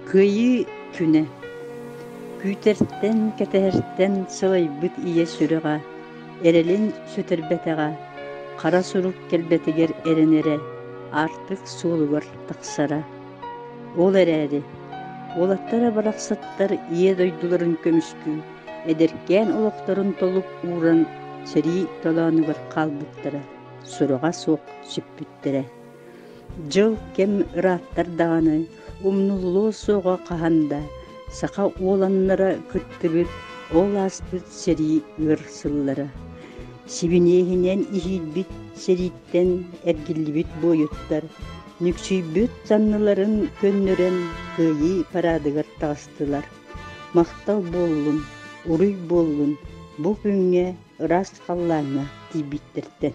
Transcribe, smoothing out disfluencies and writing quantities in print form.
Кыайыы күнэ Күүтэртэн, кэтэһэртэн сылайбыт ийэ сүрэҕэ эрэлин сүтэрбэтэҕэ, хара сурук кэлбэтигэр эрэнэрэ, аартык суолугар тахсара. Ол эрээри, уолаттара барахсаттар ийэ дойдуларын көмүскүү, эдэркээн олохторун толук ууран сэрии толоонугар хаалбыттара, сураҕа суох сүппүттэрэ. Дьыл кэм ырааттар даҕаны, умнуллуо суоҕа хаһан да, саха уоланнара кыттыбыт ол ааспыт сэрии ыар сыллара. Сибиниэһинэн иһийбит сэрииттэн эргиллибит буойуттар нүксүйбүт санныларын көннөрөн Кыайыы параадыгар таҕыстылар. Махтал буоллун, уруй буоллун бу күҥҥэ ыраас халлааҥҥа тиийбиттэртэн.